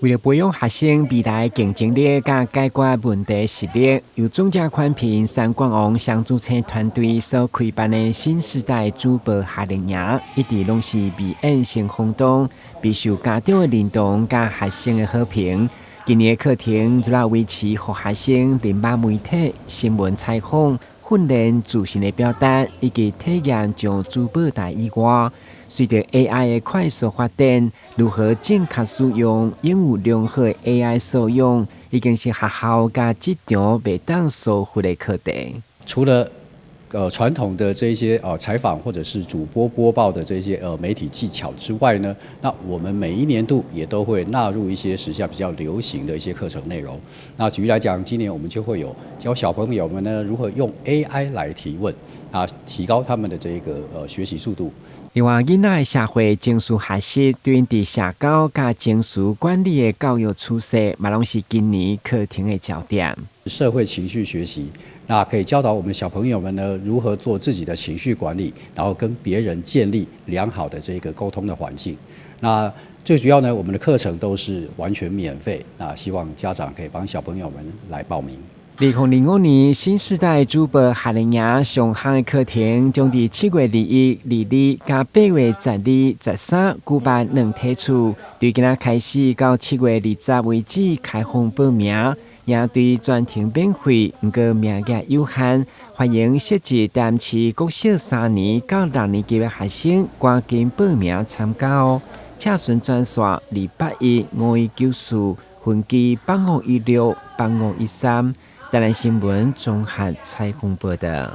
為了培養學生未來競爭力佮解決問題實力，由總召寬頻三冠王雙主持團隊所開辦的新時代主播夏令營，一直攏是美演成轟動，備受家長的認同佮學生的好評。今年的課程除了維持予學生認捌媒體、新聞採訪、訓練自信的表達，以及體驗上主播台以外，隨著 AI 的快速發展，如何正確使用、擁有良好的 AI 素養，已經是學校佮職場袂當疏忽的課題。除了傳統的這些採訪或者是主播播報的這些媒體技巧之外呢，那我們每一年度也都會納入一些時下比較流行的一些課程內容。那舉例來講，今年我們就會有教小朋友們呢如何用 AI 來提問，啊，提高他們的這個學習速度。另外，囡仔的社會情緒學習，對𪜶佇社交佮情緒管理的教育趨勢，嘛攏是今年課程的焦點。社會情緒學習，那可以教導我們小朋友們呢如何做自己的情緒管理，然後跟別人建立良好的這個溝通的環境。那最主要呢，我們的課程都是完全免費，那希望家長可以幫小朋友們來報名。2025年新時代主播夏令營上夯的課程，將佇7月21、22佮8月12、13舉辦兩梯次，對今仔開始到7月20為止開放報名，營隊全程免費，毋過名額有限，歡迎設置台南市國小三年到六年級的學生趕緊報名參加哦。請詢專線2815194，分機8516、8513。台南新聞綜合採訪報導。